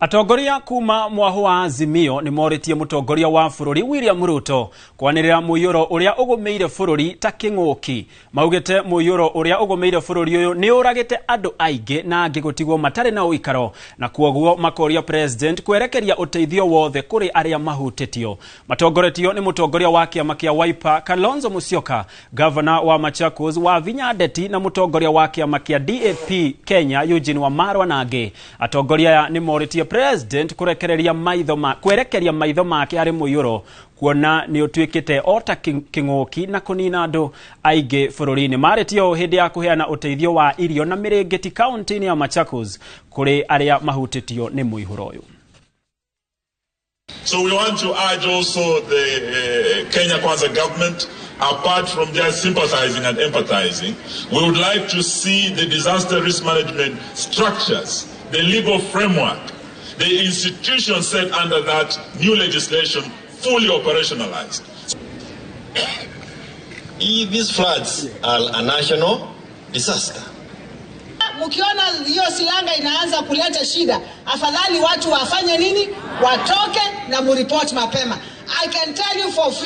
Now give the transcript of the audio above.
Atongoria kuma mwahu wa Azimio nĩ morĩtie mũtongoria wa bũrũri William Ruto kwanĩrĩra mũiyũro ũrĩa ũgũmĩire bũrũri ta kĩng'ũki. Maugĩte mũiyũro ũrĩa ũgũmĩire bũrũri ũyũ nĩ ũragĩte andũ aingĩ na angĩ gũtigwo matarĩ na ũikaro, na kuoguo makoria president kwerekeria ũteithio wothe kũrĩ arĩa mahutĩtio. Matongoretio nĩ mũtongoria wa kĩama kĩa Wiper Kalonzo Musyoka, gavana wa Machakos Wavinya Ndeti na mũtongoria wa kĩama kĩa DAP Kenya Eugene Wamalwa na angĩ. Atongoria aya nĩ morĩtie president kũrekereria maitho ma kwerekeria maitho make harĩ mũiyũro kuona nĩ ũtuĩkĩte o ta kĩng'ũki na kũnina andũ aingĩ bũrũri-inĩ. Marĩtie ũũ hĩndĩ ya kũheana ũteithio wa irio na mĩrĩngĩti kaunti-inĩ ya Machakos kũrĩ arĩa mahutĩtio nĩ mũihũro ũyũ. So we want to urge also the Kenya Kwanza government, apart from just sympathizing and empathizing, we would like to see the disaster risk management structures, the legal framework, the institutions set under that new legislation fully operationalized. These floods are a national disaster. Mkiona hiyo silanga inaanza kuleta shida, afadhali watu wafanye nini? Watoke na muripoti mapema. I can tell you for free.